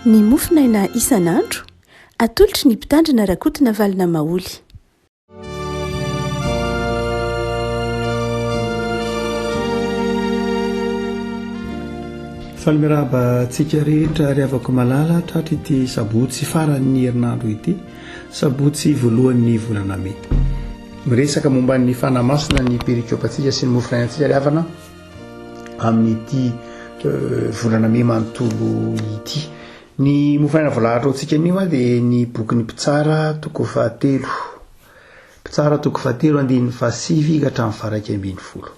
Ny mofonaina isan'andro, atolotry ny Mpitandrina Rakotonavalona Maholy. Faly miarahaba antsika rehetra ry havako malala tratry ity sabotsy faran'ny herinandro ity, sabotsy voalohan'ny volana mey. Miresaka momba ny Fanahy Masina ny perikopantsika sy ny mofonainantsika ry havana amin'ity eh, volana mey manontolo ity. Ny mofonaina voalahatra ho antsika anio dia ny bokin'ny Mpitsara toko fahatelo. Mpitsara toko fahatelo andininy fahasivy ka hatramin'ny faharaika ambin'ny folo.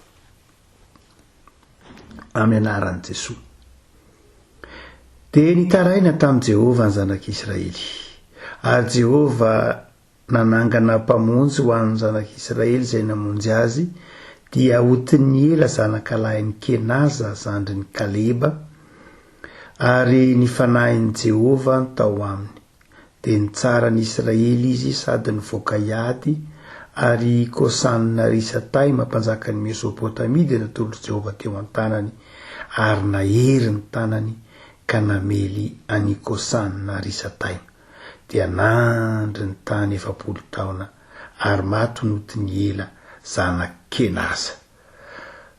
Amin'ny anaran'i Jesoa. Dia nitaraina tamin'i Jehovah ny zanak'Israely. Ary Jehovah nanangana mpamonjy ho an'ny zanak'Israely izay namonjy azy, dia Otniela zanakalahin'i Kenaza zandrin'i Kaleba, ary ny fanahin'i Jehovah tao aminy. Dia nitsara ny Israely izy sady nivoaka hiady, ary i Kosana-risataima mpanjakan'i Mesopotamia dia natolotr'i Jehovah teo an-tanany, ary nahery ny tanany ka namely an'i Kosana-risataima. dia nandry ny tany 40 taona, ary maty Notniela zanak'i Kenaza.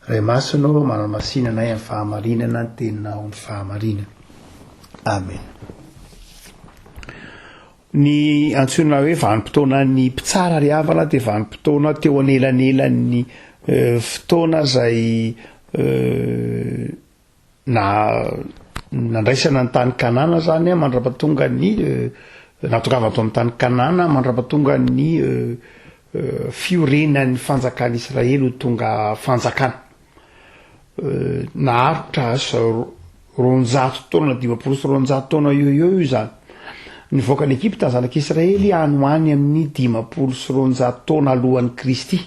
Ray Masina ô, manamasina anay amin'ny fahamarinana, ny Teninao ny fahamarinana. Amen. Ny antsoina hoe vanim-potoanan'ny mpitsara ry havana dia vanim-potoana teo anelanelan'ny eh, fotoana izay eh, Na nandraisana ny tany Kanana zany mandrapatonga ny nahatongavana tao amin'ny tany Kanana mandrapatonga ny fiorenan'ny fanjakan'i Israely ho tonga fanjakana. Naharitra asa 200 taona na 250 taona eo eo io izany. Nivoaka an'i Egypta ny zanak'Israely any ho any amin'ny 250 taona alohan'i Kristy.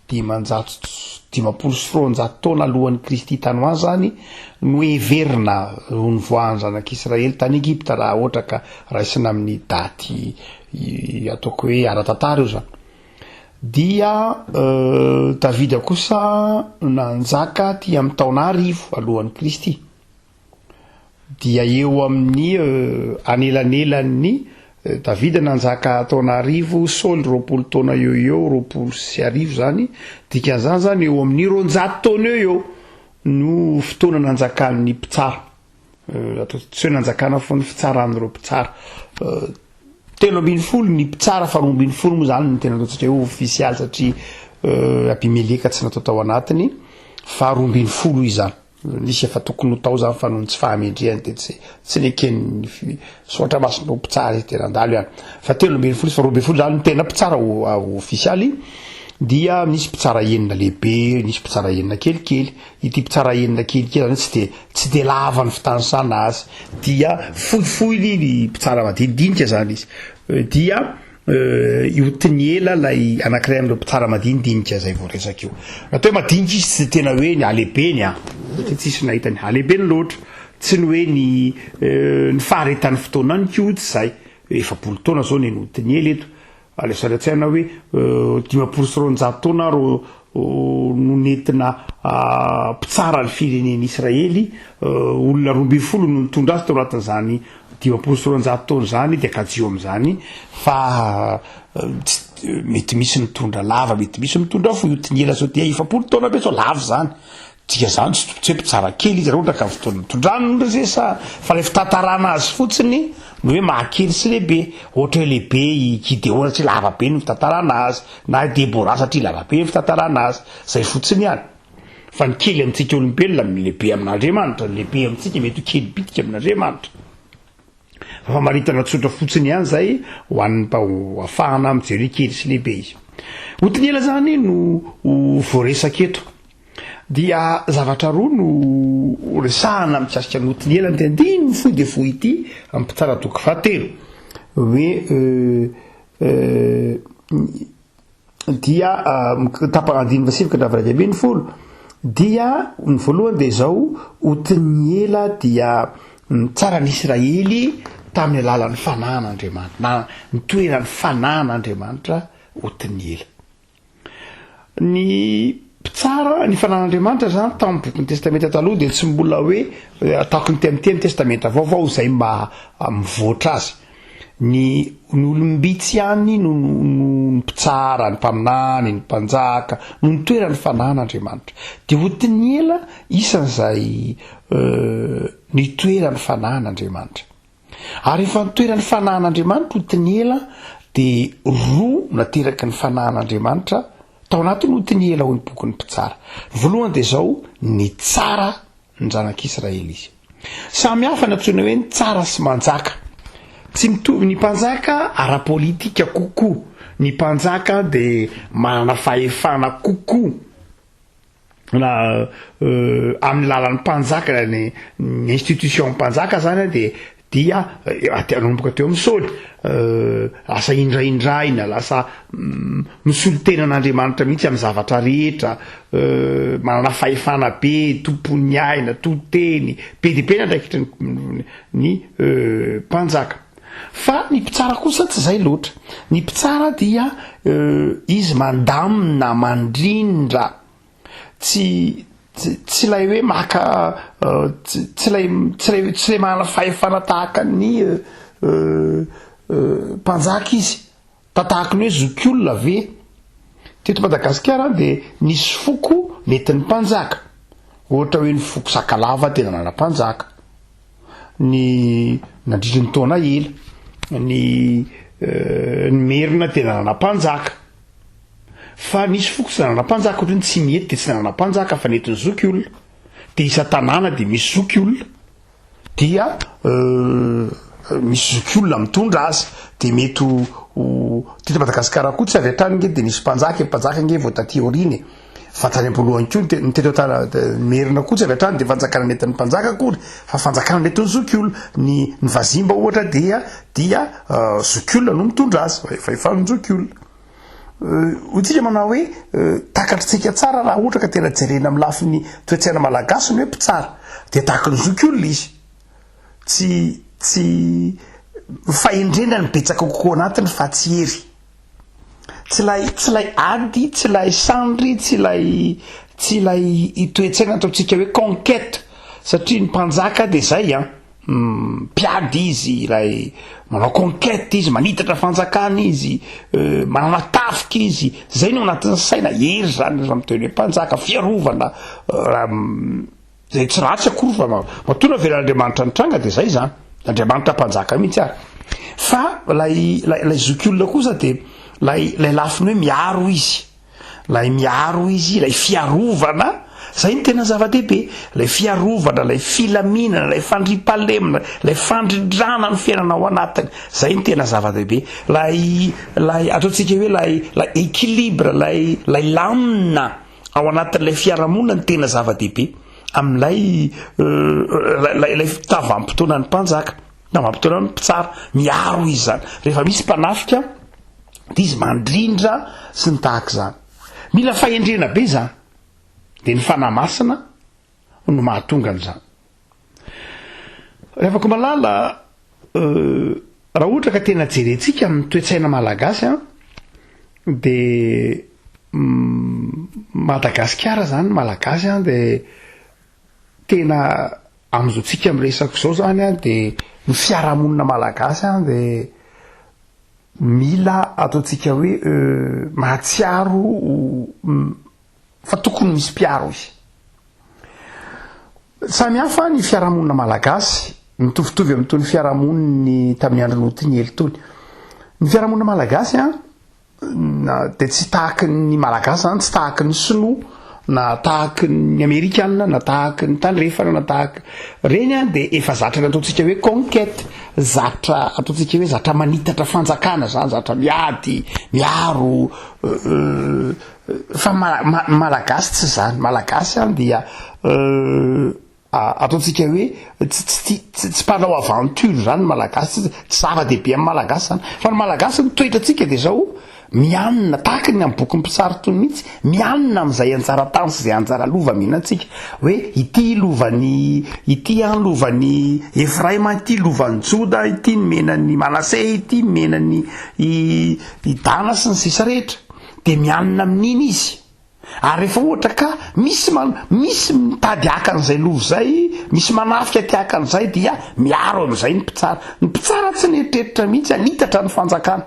250 taona alohan'i Kristy tany ho any izany no heverina ho nivoahan'ny zanak'Israely tany Egypta raha ohatra ka raisina amin'ny daty ataoko hoe ara-tantara io izany. Dia Davida kosa nanjaka aty amin'ny taona arivo alohan'i Kristy. dia eo amin'ny anelanelan'ny Davida nanjaka taona arivo, Saoly 20 taona eo eo, 1020 zany, dikan'izany zany eo amin'ny 200 taona eo eo no fotoana nanjakan'ny mpitsara. Atao tsy hoe nanjakana fa ny fitsaran'ireo mpitsara. 13 ny mpitsara fa 12 moa zany no tena ataontsika hoe ofisialy satria Abimeleka tsy natao tao anatiny fa 12 izy zany. Nisy efa tokony ho tao zany fa noho ny tsy fahamendrehany dia tsy tsy neken'ny soratra masina ho mpitsara izy dia nandalo ihany. Fa 13 izy fa 12 zany no tena mpitsara ofisialy dia nisy mpitsara enina lehibe, nisy mpitsara enina kelikely. Ity mpitsara enina kelikely zany tsy dia tsy dia lava ny fitanisana azy dia fohifohy ny mpitsara madinidinika zany izy. Dia I Otniela ilay anankiray amin'ireo mpitsara madinidinika izay voaresaka io. Raha atao hoe madinika izy tsy tena hoe ny halehibeny an, satria tsisy nahita ny halehibeny loatra, tsy ny hoe ny ny faharetan'ny fotoanany koa tsy izay. 40 taona izao ny an'i Otniela eto. Aleo sary an-tsaina hoe 250 taona ro no nentina mpitsara ny firenen'Israely, olona 12 no nitondra azy tao anatin'izany 250 taona izany, dia kajio amin'izany fa mety misy mitondra lava, mety misy mitondra fohy, io tinela sao dia 40 taona be sao lava izany. Dika izany tsy hoe mpitsara kely izy raha ohatra ka fotoana nitondrany no resahana, fa ilay fitantarana azy fotsiny no hoe mahakely sy lehibe. Ohatra hoe lehibe i Gideona satria lava be ny fitantarana azy, na i Debora satria lava be ny fitantarana azy, izay fotsiny ihany. Fa ny kely amintsika olombelona no lehibe amin'Andriamanitra, ny lehibe amintsika mety ho kely bitika amin'Andriamanitra. Fa famaritana tsotra fotsiny ihany izay ho an'ny mba ho afahana mijery hoe kely sy lehibe izy. Otniela izany no ho voaresaka eto. Dia zavatra roa no resahana mikasika ny Otniela amin'ity andininy fohy dia fohy ity amin'ny mpitsara toko fahatelo. Hoe dia tapaka andininy fahasivy ka hatramin'ny 11 dia ny voalohany dia izao Otniela dia nitsara ny Israely tamin'ny alalan'ny fanahin'Andriamanitra na nitoeran'ny fanahin'Andriamanitra Otniela. Ny. Mpitsara, ny fanan'Andriamanitra izany tao amin'ny bokin'ny Testamenta Taloha dia tsy mbola hoe ataoko ny teny ny Testamenta Vaovao izay mba mivoatra azy. Ny ny olom-bitsy ihany no no ny mpitsara, ny mpaminany, ny mpanjaka no nitoeran'ny fanan'Andriamanitra. Dia Otniela isan'izay nitoeran'ny fanan'Andriamanitra. Ary rehefa nitoeran'ny fanahin'Andriamanitra Otniela dia roa nateraky ny fanahin'Andriamanitra tao anatin'i Otniela hoy ny bokin'ny Mpitsara. Ny voalohany dia izao, nitsara ny zanak'Israely izy. Samy hafa ny antsoina hoe nitsara sy manjaka. Tsy mitovy, ny mpanjaka ara-politika kokoa, ny mpanjaka dia manana fahefana kokoa. na amin'ny lalan'ny mpanjaka ny ny institution mpanjaka zany de dia nanomboka teo amin'ny Saoly lasa indraindraina lasa misolo tena an'Andriamanitra mihitsy amin'ny zavatra rehetra manana fahefana be tompon'ny aina to teny be dia be ny andraikitry ny ny mpanjaka fa ny mpitsara kosa tsy zay loatra ny mpitsara dia izy mandamina mandrindra Tsy tsy ilay hoe maka tsy tsy ilay tsy ilay tsy ilay manana fahefana tahaka ny mpanjaka izy. Tahaka ny hoe zokiolona ve? Teto Madagasikara dia nisy foko nentin'ny mpanjaka. Ohatra hoe ny foko Sakalava dia nanana mpanjaka. Ny nandritry ny taona ela. Ny ny Merina dia nanana mpanjaka. Fa nisy foko tsy nanana mpanjaka ohatry ny Tsimihety dia tsy nanana mpanjaka fa nentin'ny zokiolona. Dia isan-tanàna dia misy zokiolona. Dia misy zokiolona mitondra azy. Dia mety ho ho teto Madagasikara koa tsy avy hatrany nge dia nisy mpanjaka e, mpanjaka nge vao taty aoriana e. Fa tany am-boalohany koa ny teto an-tana Merina koa tsy avy hatrany dia fanjakana nentin'ny mpanjaka akory fa fanjakana nentin'ny zokiolona. Ny ny vazimba ohatra dia dia zokiolona no mitondra azy, fahefan'ny zokiolona. Hoy tsika manao hoe takatritsika tsara raha ohatra ka tena jerena amin'ny lafiny toe-tsaina malagasy ny hoe mpitsara dia tahaky ny zokiolona izy. Tsy tsy fahendrena ny betsaka kokoa anatiny fa tsy hery. Tsy ilay tsy ilay ady, tsy ilay sandry, tsy ilay tsy ilay toe-tsaina ataontsika hoe conquête satria ny mpanjaka dia zay an. Mpiady izy, ilay manao conquête izy, manitatra fanjakana izy, manana tafika izy, zay no anatin'ny saina, hery zany raha miteny hoe mpanjaka, fiarovana, raha zay tsy ratsy akory fa matoa navelan'Andriamanitra nitranga de zay zany, Andriamanitra mpanjaka mihitsy ary. Fa ilay ilay zokiolona kosa de ilay ilay lafiny hoe miaro izy. Ilay miaro izy, ilay fiarovana, zay no tena zava-dehibe, ilay fiarovana, ilay filaminana, ilay fandriampahalemana, ilay fandrindrana ny fiainana ao anatiny, zay no tena zava-dehibe, ilay ilay ataontsika hoe ilay ilay équilibre, ilay ilay lamina ao anatin'ilay fiarahamonina no tena zava-dehibe amin'ilay ilay ilay tavam-potoanan'ny mpanjaka, tavam-potoanan'ny mpitsara, miaro izy zany, rehefa misy mpanafika Dia izy mandrindra sy ny tahaka izany. Mila fahendrena be izany. Dia ny Fanahy Masina no mahatonga an'izany. Ry havako malala, raha ohatra ka tena jerentsika amin'ny toe-tsaina malagasy an, dia Madagasikara izany, malagasy an, dia tena amin'izao tsika miresaka izao izany an, dia ny fiarahamonina malagasy an, dia Mila ataontsika hoe mahatsiaro fa tokony misy mpiaro izy. Samy hafa ny fiarahamonina malagasy, mitovitovy amin'itony fiarahamoniny tamin'ny andron'i Otniel itony. Ny fiarahamonina malagasy an, na dia tsy tahaky ny malagasy zany, tsy tahaky ny sinoa, na tahaky ny amerikana, na tahaky ny tandrefana, na tahaky reny an, dia efa zatra ny ataontsika hoe conquête, zatra ataontsika hoe zatra manitatra fanjakana zany, zatra miady, miaro, fa malagasy tsy zany, malagasy an dia Ataontsika hoe tsy tsy tia tsy tsy mpanao aventure zany ny malagasy, tsy zava-dehibe amin'ny malagasy zany. Fa ny malagasy ny toetrantsika dia zao, mianina tahaka ny amin'ny bokin'ny mpitsara tony mihitsy, mianina amin'izay anjara tany sy izay anjara lova omena antsika. Hoe ity lovan'i ity an lovan'i Efraima, ity lovan'i Joda, ity nomena an'i Manase, ity nomena an'i i i Dana sy ny sisa rehetra. Dia mianina amin'iny izy. Ary rehefa ohatra ka misy man, misy mitady haka an'izay lova izay, misy manafika te haka an'izay dia miaro amin'izay ny mpitsara. Ny mpitsara tsy nieritreritra mihitsy hanitatra ny fanjakana.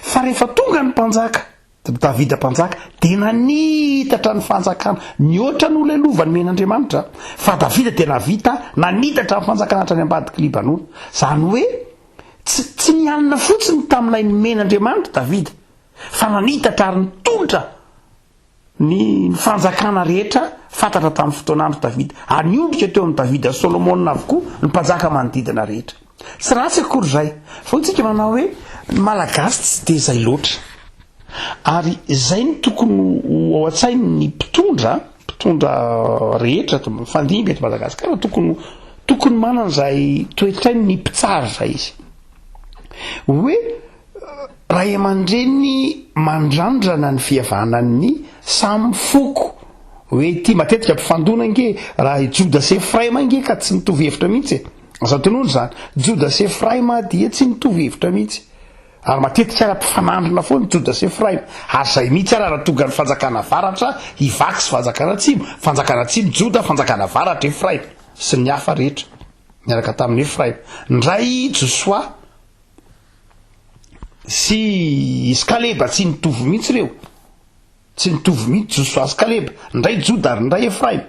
Fa rehefa tonga ny mpanjaka, Davida mpanjaka, dia nanitatra ny fanjakana. Nihoatra noho ilay lova nomen'Andriamanitra. Fa Davida dia nahavita nanitatra ny fanjakana hatrany ambadik'i Libanona. Izany hoe tsy, tsy nianina fotsiny tamin'ilay nomen'Andriamanitra Davida. Fa nanitatra ary nitondra ny fanjakana rehetra fantatra tamin'ny fotoan'andro Davida, ary niondrika teo amin'i Davida sy Solomona avokoa ny mpanjaka manodidina rehetra. Tsy ratsy akory izay, fa hoy tsika manao hoe ny Malagasy tsy dia izay loatra. Ary izay no tokony ho ao an-tsain'ny mpitondra, mpitondra rehetra mifandimby eto Madagasikara, tokony tokony manana izay toe-tsain'ny mpitsara izay izy. Hoe Ray aman-dreny mandrandrana ny fihavanan'ny samy foko. Hoe ity matetika mpifandona ange, raha i Joda sy Efraima ange ka tsy mitovy hevitra mihitsy e. Azo tonony izany. Joda sy Efraima dia tsy mitovy hevitra mihitsy. Ary matetika ara mpifanandrina foana Joda sy Efraima. Ary izay mihitsy ara raha tonga ny fanjakana avaratra hivaky sy fanjakana atsimo. Fanjakana atsimo Joda, fanjakana avaratra Efraima. Sy ny hafa rehetra. Niaraka tamin'i Efraima. Ndray Josoa. Sy izy Kaleba tsy nitovy mihitsy ireo. Tsy nitovy mihitsy Josoa sy Kaleba. Ndray Joda ary ndray Efraima.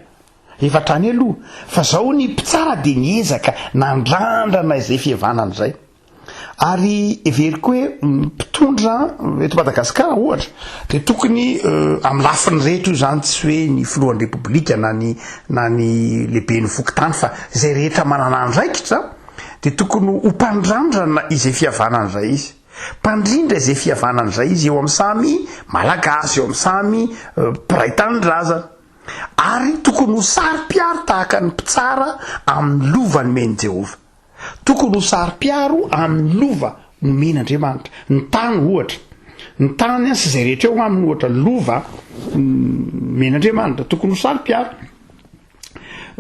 Efa hatrany aloha. Fa zao ny mpitsara dia niezaka nandrandrana izay fihavanana izay. Ary heveriko hoe ny mpitondra eto Madagasikara ohatra dia tokony amin'ny lafiny rehetra io izany tsy hoe ny filohan'ny repoblika na ny na ny lehiben'ny fokontany fa izay rehetra manana andraikitra dia tokony ho mpandrandrana izay fihavanana izay izy. Mpandrindra izay fihavanana izay izy eo amin'ny samy Malagasy, eo amin'ny samy mpiray tanindrazana. Ary tokony ho saro-piaro tahaka ny mpitsara amin'ny lova nomen'i Jehovah. Tokony ho saro-piaro amin'ny lova nomen'Andriamanitra. Ny tany, ohatra. Ny tany sy izay rehetra eo aminy, ohatra, lova nomen'Andriamanitra. Tokony ho saro-piaro.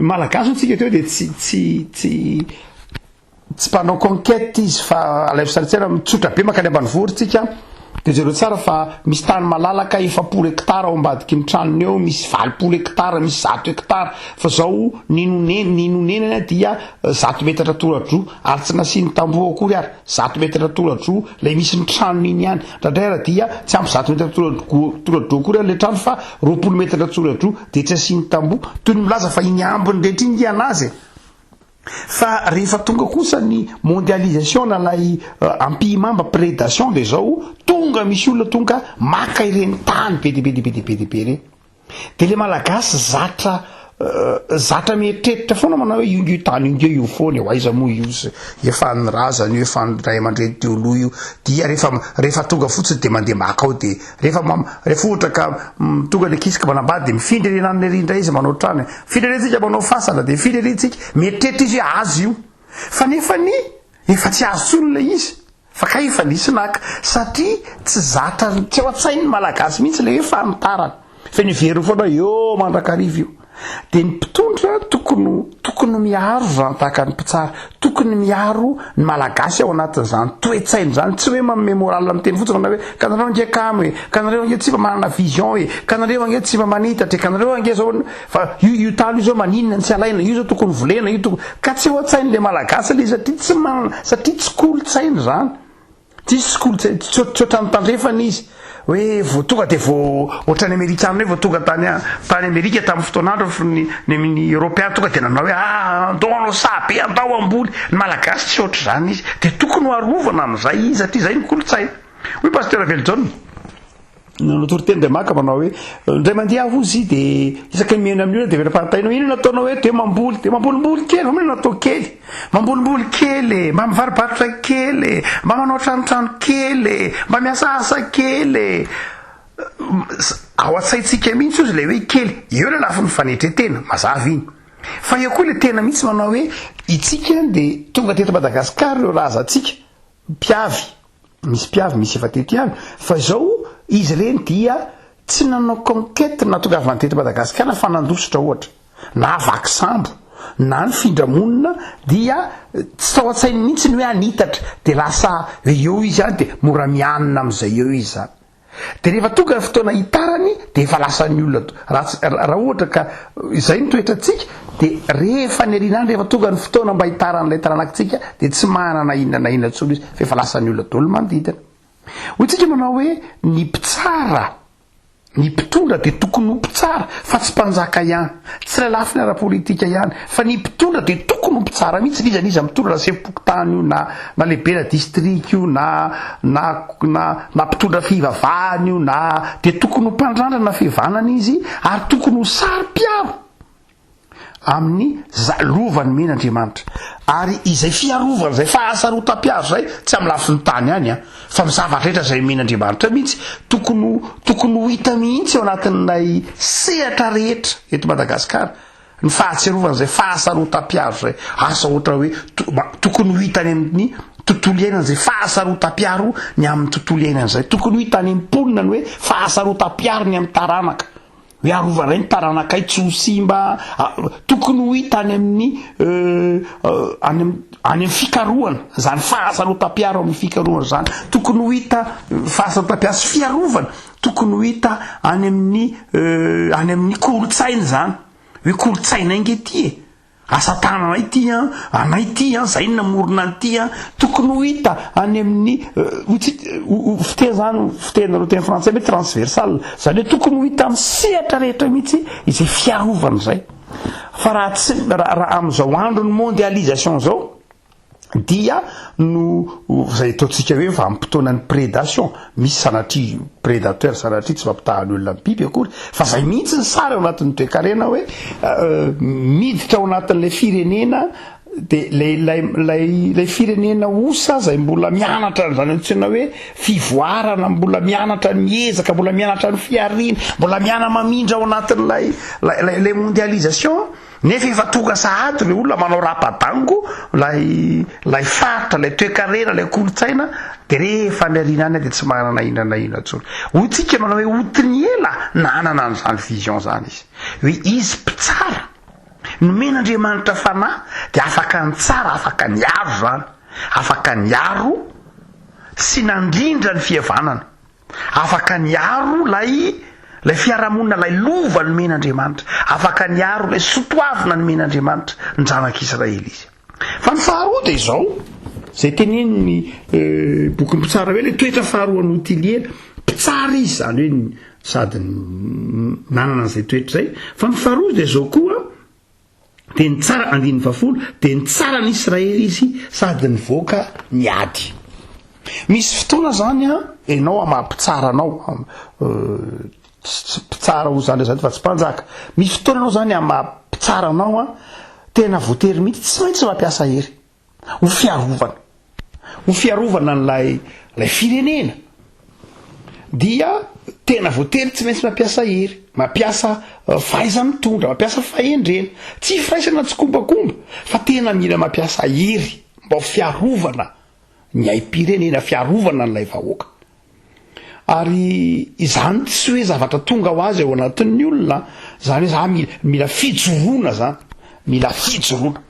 Malagasy hoy tsika teo dia tsy tsy tsy tsy mpanao conquête izy fa alaivo sary an-tsaina mitsotra be mankany ambanivohitra tsika dia jereo tsara fa misy tany malalaka 40 hectare ao ambadiky ny tranony eo misy 80 hectare misy 100 hectare fa zao ny nonena ny nonenana dia 100 metatra toradroa ary tsy nasiany tamboho akory ary 100 metatra toradroa ilay misy ny tranony iny ihany Indraindray ara dia tsy ampy 100 metatra toradroa akory ary ilay trano fa 20 metatra tsoradroa dia tsy asiany tamboho, toy ny milaza fa iny ambiny rehetra iny nge anazy e! Fa rehefa tonga kosa ny mondialisation na ilay ampihimamba prédation dia izao tonga misy olona tonga maka ireny tany be dia be dia be dia be dia be ireny. De le malagasy zatra zatra mieritreritra foana manao hoe io nge io tany io nge io foana eo aiza moa io efa ny razana io efa ny ray aman-dreny teo aloha io dia rehefa rehefa tonga fotsiny de mandeha maka ao de rehefa rehefa ohatra ka tonga le ankizy ka manambady de mifindra ery ananona ery indray izy manao trano e mifindra ery tsika manao fasana de mifindra ery tsika mieritreritra izy hoe azo io fa nefa ny efa tsy azo tsony le izy Fa kay efa nisy naka satria tsy zatra tsy ao an-tsain'ny Malagasy mihitsy ilay hoe fanitarana. Fa ny heveriny foana hoe eo mandrakariva io. Dia ny mpitondra tokony tokony miaro izany tahaka ny mpitsara. Tokony miaro ny Malagasy ao anatin'izany toe-tsaina izany. Tsy hoe manome moral miteny fotsiny manao hoe ka nareo ange kamo e, ka nareo ange tsy mba manana vision e, ka nareo ange tsy mba manitatra e, ka nareo ange zao fa io io tany io zao maninona no tsy alaina, io zao tokony volena, io tokony Ka tsy ao an-tsain'ilay Malagasy ilay izy satria tsy manana, satria tsy kolontsaina izany. Tsisy kolontsaina, tsy tsy ohatran'ny tandrefana izy hoe vao tonga dia vao ohatran'ny Amerikana hoe vao tonga tany tany Amerika tamin'ny fotoan'andro ny ny ny Eoropeana tonga dia nanao hoe ah andao hanao saha be, andao hamboly. Ny Malagasy tsy ohatr'izany izy. Dia tokony ho arovana amin'izay izy satria izay ny kolontsaina. Hoy Pasteur Velojaona. Nanao toriteny indray maka manao hoe indray mandeha aho hozy dia isaky ny mihaino amin'ny olona dia velom-panontaniana hoe inona ataonao hoe dia mamboly dia mambolimboly kely fa inona atao kely mambolimboly kely e mba mivarobarotra kely e mba manao tranotrano kely e mba miasaasa kely e ao an-tsaintsika mihitsy ozy ilay hoe kely eo ilay lafiny fanetren-tena mazava iny fa eo koa ilay tena mihitsy manao hoe itsika dia tonga teto Madagasikara ireo razantsika mpiavy Misy mpiavy misy efa teto ihany fa izao izy ireny dia tsy nanao conquête nahatongavany teto Madagasikara fa nandositra ohatra na vaky sambo na nifindra monina dia tsy tao an-tsainy mihitsy ny hoe hanitatra dia lasa eo izy any dia mora mianina amin'izay eo izy zany. De rehefa tonga ny fotoana hitarany de efa lasan'ny olona raha tsy raha ohatra ka izay ny toetrantsika de rehefa any aoriana any rehefa tonga ny fotoana mba hitaran'ilay taranakitsika de tsy manana inona na inona intsony izy fa efa lasan'ny olona daholo manodidina. Hoy tsika manao hoe ny mpitsara Ny mpitondra dia tokony ho mpitsara fa tsy mpanjaka ihany. Tsy ilay lafiny ara-politika ihany fa ny mpitondra dia tokony ho mpitsara mihitsy n'iza n'iza mitondra na sefom-pokontany io na na lehibena distrika io na na na na mpitondra fivavahana io na dia tokony ho mpandrandrana fihavanana izy ary tokony ho saro-piaro. Amin'ny za lova nomen' Andriamanitra. Ary izay fiarovana, izay fahasarotam-piaro izay, tsy amin'ny lafiny tany ihany an, fa amin'ny zavatra rehetra izay omen' Andriamanitra mihitsy, tokony ho, tokony ho hita mihitsy ao anatin'ilay sehatra rehetra eto Madagasikara, ny fahatsiarovana izay fahasarotam-piaro izay. Asa ohatra hoe, to, ma, tokony ho hita any amin'ny tontolo iainana izay fahasarotam-piaro ny amin'ny tontolo iainana izay. Tokony ho hita any amin'ny mponina ny hoe fahasarotam-piaro ny amin'ny taranaka. Hoe arovanay ny taranakay tsy ho simba, tokony ho hita any amin'ny any any amin'ny fikarohana izany fahasarotam-piaro amin'ny fikarohana izany, tokony ho hita fahasarotam-piaro sy fiarovana, tokony ho hita any amin'ny any amin'ny kolontsaina izany, hoe kolontsaina ange ity e! Asa tanana ity an, anay ity an, zay no namorona an'ity an, tokony ho hita any amin'ny hoy tsika, fiteny zany, fitenareo teny frantsay hoe transversal, zany hoe tokony ho hita amin'ny sehatra rehetra mihitsy izay fiarovana izay. Fa raha tsy, raha raha amin'izao andron'ny mondialisation izao, dia no izay ataontsika hoe vanim-potoanan'ny prédation, misy sanatria prédateur sanatria tsy mampitaha ny olona amin'ny biby akory, fa izay mihitsy ny sary ao anatin'ny toekarena hoe miditra ao anatin'ilay firenena dia ilay ilay ilay ilay firenena osa izay mbola mianatra an'izany antsoina hoe fivoarana, mbola mianatra ny ezaka, mbola mianatra ny fihariana, mbola miana-mamindra ao anatin'ilay ilay ilay mondialisation. Nefa efa tonga sahady ireo olona manao rapadango ilay ilay faritra, ilay toekarena, ilay kolontsaina, dia rehefa any aoriana any dia tsy manana inona na inona intsony. Hoy tsika manao hoe Otniela nanana an'izany vision izany izy. Hoe izy mpitsara, nomen'Andriamanitra fanahy dia afaka nitsara, afaka niaro izany, afaka niaro sy nandrindra ny fihavanana. Afaka niaro ilay ilay fiarahamonina, ilay lova nomen'Andriamanitra. Afaka niaro ilay sotoavina nomen'Andriamanitra ny zanak'Israely izy. Fa ny faharoa dia izao, izay tenenin'ny eh, bokin'ny mpitsara hoe ilay toetra faharoa an'i Otiliela. Mpitsara izy izany hoe sady nanana an'izay toetra izay. Fa ny faharoa dia izao koa, Dia nitsara, andininy fahafolo, dia nitsara ny Israely izy sady nivoaka niady. Misy fotoana zany an, ianao amin'ny maha mpitsara anao, tsy mpitsara ho zany zany fa tsy mpanjaka. Misy fotoana ianao zany amin'ny maha mpitsara anao an, tena voatery mihitsy tsy maintsy mampiasa hery. Ho fiarovana. Ho fiarovana an'ilay ilay firenena dia tena voatery tsy maintsy mampiasa hery, mampiasa fahaiza-mitondra, mampiasa fahendrena. Tsy firaisana tsikombakomba fa tena mila mampiasa hery mba ho fiarovana ny aim-pirenena, fiarovana an'ilay vahoaka. Ary izany tsy hoe zavatra tonga ho azy ao anatin'ny olona, izany hoe za mila mila fijoroana zany, mila fijoroana.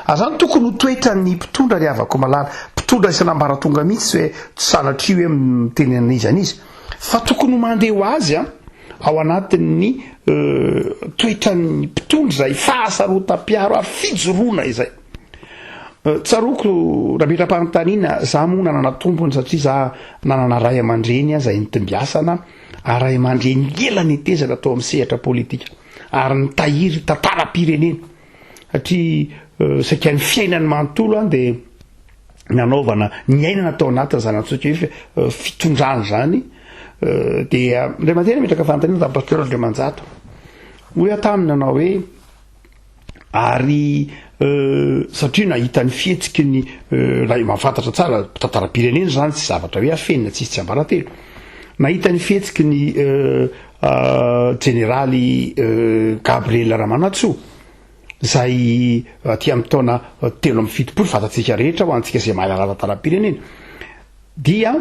Ary zany tokony ho toetran'ny mpitondra ry havako malala, mpitondra isan'ambaratonga mihitsy hoe tsy sanatria hoe miteny an'iza n'iza, fa tokony ho mandeha ho azy an, ao anatin'ny toetran'ny mpitondra izay fahasarotam-piaro ary fijoroana izay. Tsaroako rametra-panontaniana, za moa nanana tombony satria za nanana ray aman-dreny izay nitimbiasana ary ray aman-dreny ela nitezana tao amin'ny sehatra politika ary nitahiry tantaram-pirenena. Satria saika ny fiainany manontolo an dia nanaovana niainana tao anatin'izany antsointsika hoe fitondrana izany dia indray mandeha nametraka fanontaniana tamin'ny pasteur Andriamanjato. Hoy aho taminy nanao hoe ary satria nahita ny fihetsiky ny raha mahafantatra tsara tantaram-pirenena izany tsy zavatra hoe afenina tsisy tsiambaratelo. Nahita ny fihetsiky ny Jeneraly Gabriel Ramanantsoa, izay aty amin'ny taona 73, fantatsika rehetra, ho antsika izay mahalala tantaram-pirenena, dia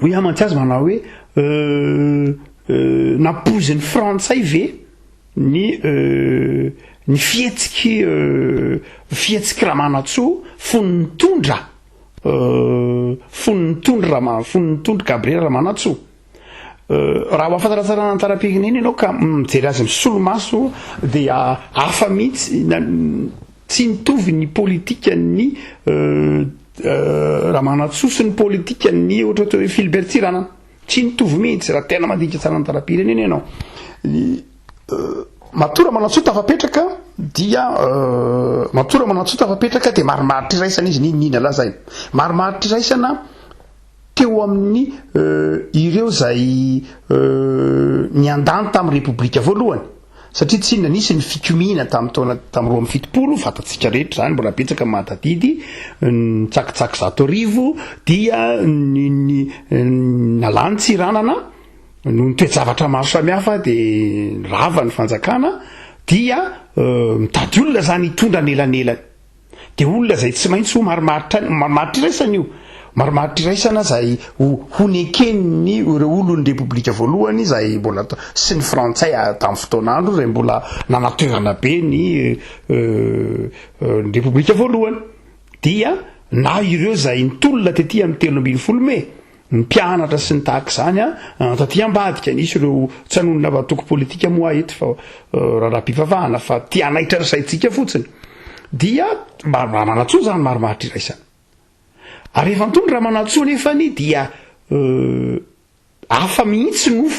hoy aho mantsy azy manao hoe nampoizin'ny frantsay ve ny ny fihetsiky fihetsiky Ramanantsoa fony nitondra fony nitondra Rama- fony nitondra Gabriel Ramanantsoa. Raha mahafantatra tsara ny tantaram-pirenena ianao ka mijery azy amin'ny solomaso dia hafa mihitsy, tsy nitovy ny politikan'ny Ramanantsoa sy ny politikan'ny ohatra ohatra hoe Philbert Tsiranana. Tsy nitovy mihitsy raha tena mandinika tsara ny tantaram-pirenena ianao. Matoa Ramanantsoa tafapetraka dia matoa Ramanantsoa tafapetraka dia marimaritra iraisana izy n'inon'inona lazaina. Marimaritra iraisana teo amin'ny ireo izay niandany tamin'ny Repoblika voalohany. Satria tsy inona, nisy ny fikomiana tamin'ny taona tamin'ny 72, fantatsika rehetra izany, mbola betsaka ny mahatadidy, ny tsakitsaky 1100 dia ny ny nalany Tsiranana noho ny toe-javatra maro samihafa dia rava ny fanjakana dia mitady olona izany hitondra anelanelany. Dia olona izay tsy maintsy ho marimaritra, marimaritra iraisana io, marimaritra iraisana izay ho, ho neken'ny ireo olon'ny Repoblika voalohany izay mbola, sy ny Frantsay tamin'ny fotoan'andro izay mbola nanatoerana be ny, ny Repoblika voalohany. Dia na ireo izay nitolona tety amin'ny 13 mey, Ny mpianatra sy ny tahaka izany an, taty ambadika nisy ireo, tsy hanonona antoko politika moa aho eto fa raharaham-pivavahana fa te hanaitra ny saintsika fotsiny, dia Ramanantsoa izany marimaritra iraisana. Ary rehefa nitondra Ramanantsoa nefany dia hafa mihitsy no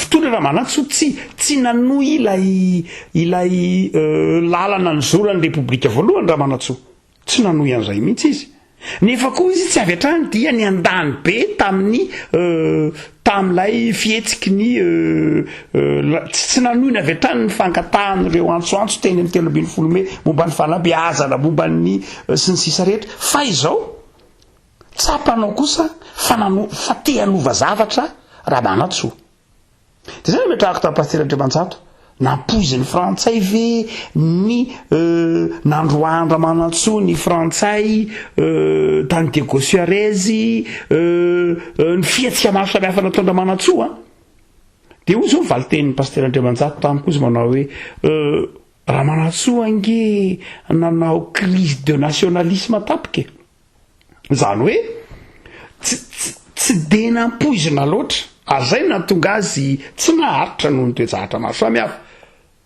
fitondra Ramanantsoa, tsy tsy nanohy ilay ilay lalana nizoran'ny Repoblika voalohany Ramanantsoa. Tsy nanohy an'izay mihitsy izy. Nefa koa izy tsy avy hatrany dia niandany be tamin'ny tamin'ilay fihetsiky ny tsy nanohina avy hatrany ny fangatahan'ireo antsoantso teny amin'ny 13 mey momba ny fanabeazana, momba ny sy ny sisa rehetra. Fa izao, tsapanao kosa fa nano- fa te hanova zavatra Ramanantsoa. Dia izay no nametrahako tamin'i Pasitera Andriamanjato, nampoizin'ny frantsay ve ny nandroahan-dRamanantsoa ny frantsay tany Diego Suarez, ny fihetsika maro samihafa nataon-dRamanantsoa an? Dia hoy izao ny valin-tenin'ny Pasitera Andriamanjato tamiko, izy manao hoe, Ramanantsoa ange nanao crise de nationalisme tampoka e! Izany hoe tsy tsy tsy dia nampoizina loatra, ary izay no nahatonga azy tsy naharitra noho ny toe-javatra maro samihafa.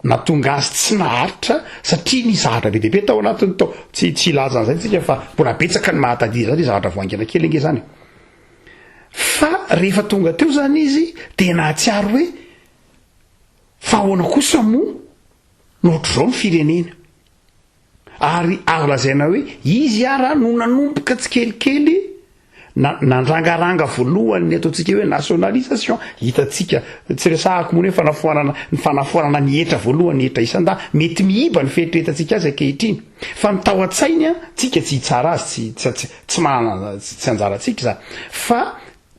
Nahatonga azy tsy naharitra satria nisy zavatra be dia be tao anatiny tao. Tsy tsy hilaza an'izay tsika fa mbola betsaka ny mahatadidy izany, zavatra vao haingana kely ange izany e. Fa rehefa tonga teo izany izy dia nahatsiaro hoe fa ahoana kosa moa no ohatr'izao ny firenena. Ary azo lazaina hoe izy ara no nanomboka tsikelikely na nandrangaranga voalohany ny ataontsika hoe nationalisation. Hitantsika, tsy resahako moa ny hoe fanafoanana, ny fanafoanana ny hetra voalohany, ny hetra isan-dahy. Mety miiba ny fieritreretantsika azy ankehitriny. Fa ny tao an-tsainy an, tsika tsy hitsara azy, tsy, tsy, tsy manana, tsy anjarantsika izany. Fa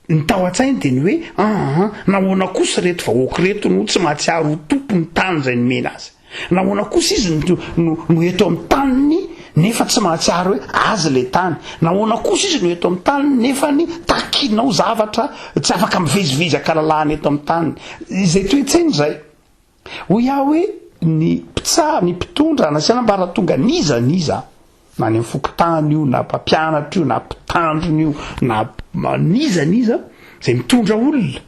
ny tao an-tsainy dia ny hoe, aa, nahoana kosa ireto vahoaka ireto no tsy mahatsiaro ho tompon'ny tany izay nomena azy? Nahoana kosa izy no, no, no eto amin'ny taniny nefa tsy mahatsiaro hoe azy ilay tany? Nahoana kosa izy no eto amin'ny taniny nefa ny takinao zavatra tsy afaka mivezivezy ankalalahana eto amin'ny taniny? Izay toe-tsaina izay. Hoy aho hoe ny mpitsara, ny mpitondra nasiana ambaratonga n'iza n'iza, na any amin'ny fokontany io, na mpampianatra io, na mpitandrina io, na n'iza n'iza, izay mitondra olona,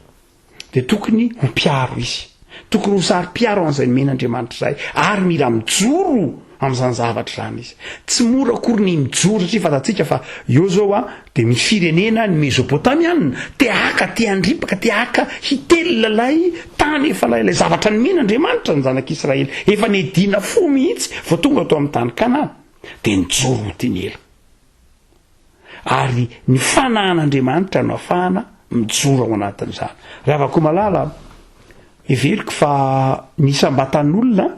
dia tokony ho mpiaro izy. Tokony ho saro-piaro an'izay nomen'Andriamanitra izay, ary mila mijoro amin'izany zavatra izany izy. Tsy mora akory ny mijoro satria fantatsika fa eo izao an, dia misy firenena ny Mesopotamiana te haka, te handripaka, te haka hitelina ilay tany efa ilay ilay zavatra nomen'Andriamanitra ny zanak'Israely. Efa niadiana fo mihitsy vao tonga tao amin'ny tany Kanana. Dia nijoro ho tiany ela. Ary ny fanahin'Andriamanitra no afahana mijoro ao anatin'izany. Ry havako malala, heveriko fa ny isam-batan'olona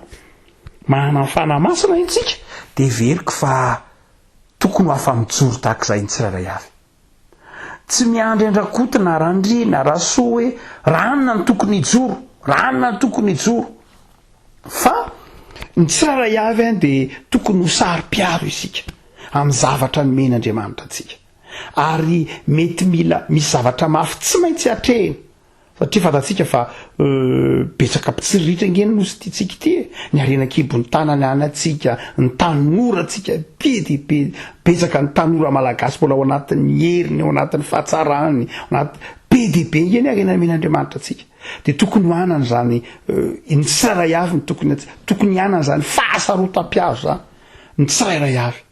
manana ny Fanahy Masina isika, dia heveriko fa tokony ho afa-mijoro tahaka izay ny tsirairay avy. Tsy miandry an-dRakoto na Randria na Rasoa hoe raha anona no tokony hijoro, raha anona no tokony hijoro. Fa ny tsirairay avy dia tokony ho saro-piaro isika amin'ny zavatra nomen'Andriamanitra antsika. Ary mety mila misy zavatra mafy tsy maintsy atrehina. Satria fantatsika fa betsaka mpitsiriritra ange ny nosy tiantsika ity e! Ny harena an-kibon'ny tanana anantsika, ny tanorantsika, be dia be, betsaka ny tanora malagasy mbola ao anatin'ny heriny, ao anatin'ny fahatsarany, ao anaty, Be dia be ange ny harena nomen'Andriamanitra antsika. Dia tokony ho anana izany, ny tsirairay avy no tokony, tokony hanana izany fahasarotam-piaro izany, ny tsirairay avy.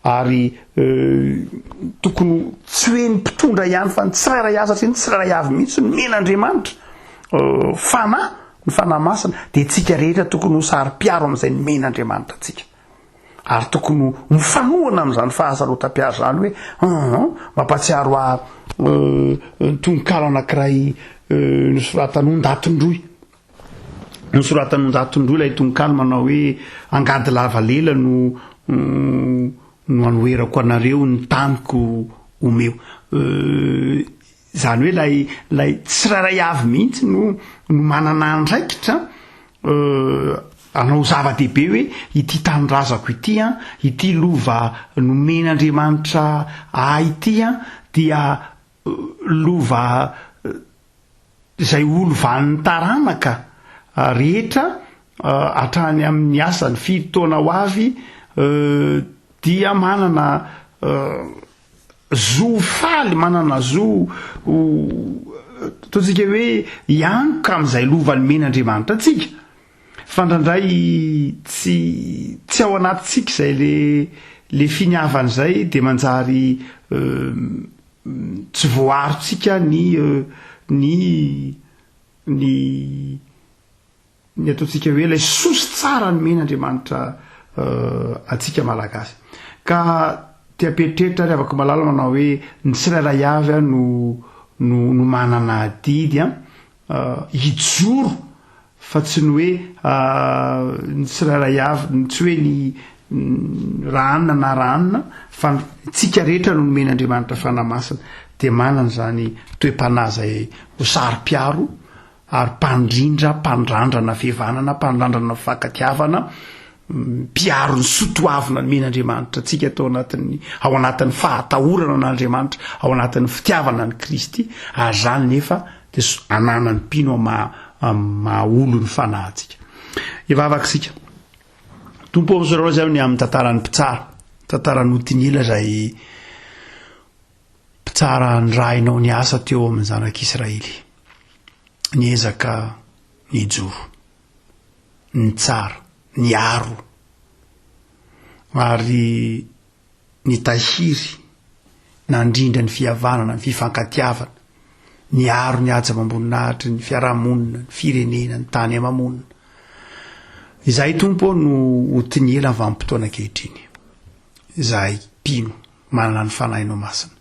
Ary tokony ho, tsy hoe ny mpitondra ihany fa ny tsirairay avy, satria ny tsirairay avy mihitsy no nomen'Andriamanitra fanahy, ny Fanahy Masina, dia tsika rehetra tokony ho saro-piaro amin'izay nomen'Andriamanitra antsika. Ary tokony ho mifanohana amin'izany fahasarotam-piaro izany hoe hum, mampahatsiaro ahy ny tononkalo anankiray nosoratan'i Ondatondroy. Nosoratan'i Ondatondroy ilay tononkalo manao hoe angady lava lela no no anoherako anareo ny taniko omeo. Izany hoe ilay ilay tsirairay avy mihitsy no no manana andraikitra hanao zava-dehibe hoe ity tanindrazako ity an, ity lova nomen'Andriamanitra ahy ity an, dia lova izay ho lovan'ny taranaka rehetra hatrany amin'ny asany firy taona ho avy dia manana zo ho faly, manana zo ho ataontsika hoe hianoka amin'izay lova nomen'Andriamanitra antsika. Fa indraindray tsy tsy ao anatintsika izay le le finiavana izay dia manjary tsy voaarontsika ny ny ny ny ataontsika hoe ilay soa sy tsara nomen'Andriamanitra antsika Malagasy. Ka te hampieritreritra ary havako malala manao hoe ny tsirairay avy no no no manana adidy an hijoro fa tsy ny hoe ny tsirairay avy, tsy hoe ny raha anona na raha anona fa tsika rehetra no nomen'Andriamanitra Fanahy Masina dia manana izany toe-panahy izay ho saro-piaro ary mpandrindra, mpandrandrana fihavanana, mpandrandrana fifankatiavana, mpiaro ny soa toavina nomen'Andriamanitra antsika tao anatin'ny, ao anatin'ny fahatahorana an'Andriamanitra, ao anatin'ny fitiavana an'i Kristy, ary izany nefa dia ananan'ny mpino amin'ny maha, maha olon'ny fanahy antsika. Hivavaka isika. Tompo ô, misaotra Anao izay ny amin'ny tantaran'ny mpitsara, tantaran'i Otiniela izay Mpitsara nirahinao niasa teo amin'ny zanak'Israely. Niezaka nijoro, nitsara, niaro, ary nitahiry, nandrindra ny fihavanana, ny fifankatiavana, niaro ny haja amam-boninahitry ny fiarahamonina, ny firenena, ny tany ama-monina. Izahay Tompo ô no ho tiniela amin'ny vanim-potoana ankehitriny. Izahay mpino. Manana ny Fanahinao Masina.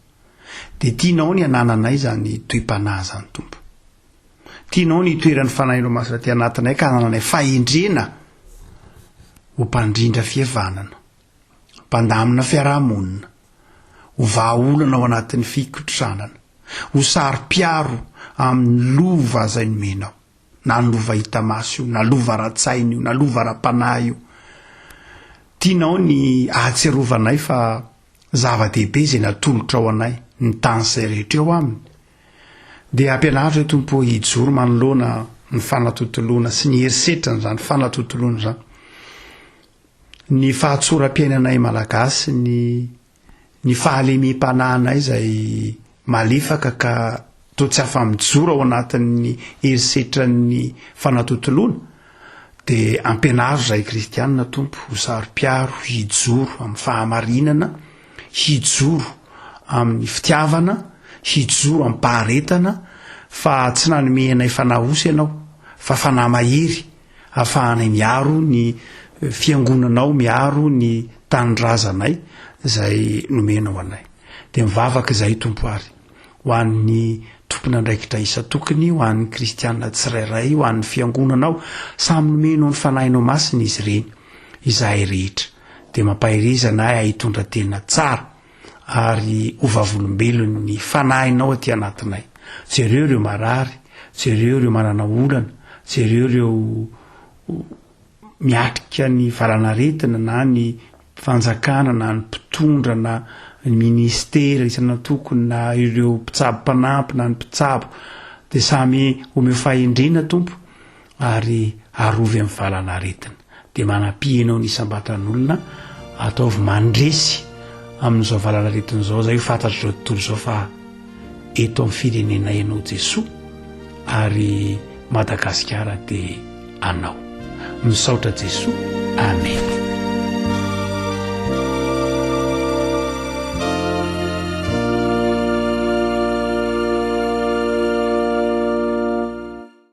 Dia tianao ny hanananay izany toe-panahy izany, Tompo. Tianao ny hitoeran'ny Fanahinao Masina aty anatinay ka hanananay fahendrena ho mpandrindra fihavanana, mpandamina fiarahamonina, ho vahaolana ao anatin'ny fikotranana, ho saro-piaro amin'ny lova izay nomenao. Na ny lova hita maso io, na lova ara-tsaina io, na lova ara-panahy io. Tianao ny ahatsiarovanay fa zava-dehibe izay natolotrao anay, ny tany izay rehetra eo aminy. Dia ampianaro izay Tompo hijoro manoloana ny fanatontoloana sy ny herisetran'izany fanatontoloana izany. Ny fahatsoram-piainanay Malagasy, ny Ny fahalemem-panahinay izay malefaka ka toa tsy afa-mijoro ao anatin'ny herisetran'ny fanatontoloana, dia ampianaro izahay kristiana, Tompo, ho saro-piaro, hijoro amin'ny fahamarinana, hijoro amin'ny fitiavana, hijoro amim-paharetana, fa tsy nanome anay fanahy osa Ianao, fa fanahy mahery, ahafahanay miaro ny fiangonanao, miaro ny tanindrazanay izay nomenao anay. Dia mivavaka izahay Tompo ary ho an'ny tompon'andraikitra isan-tokony, ho an'ny kristiana tsirairay, ho an'ny fiangonanao, samy nomenao ny fanahinao masina izy ireny, izahay rehetra. Dia mampahereza anay hitondra tena tsara ary ho vavolombelon'ny fanahinao aty anatinay. Jereo ireo marary, jereo ireo manana olana, jereo ireo miatrika ny valanaretina na ny fanjakana na ny mpitondra na ny ministera isan'antokony na ireo mpitsabo mpanampy na ny mpitsabo dia samy omeo fahendrena Tompo ary arovy amin'ny valanaretina. Dia manampia enao ny isam-batan'olona, ataovy mandresy amin'izao valanaretina izao, izay ho fantatr'izao tontolo izao fa eto amin'ny firenena ianao Jesoa ary Madagasikara dia anao. Misaotra Jesoa. Amen.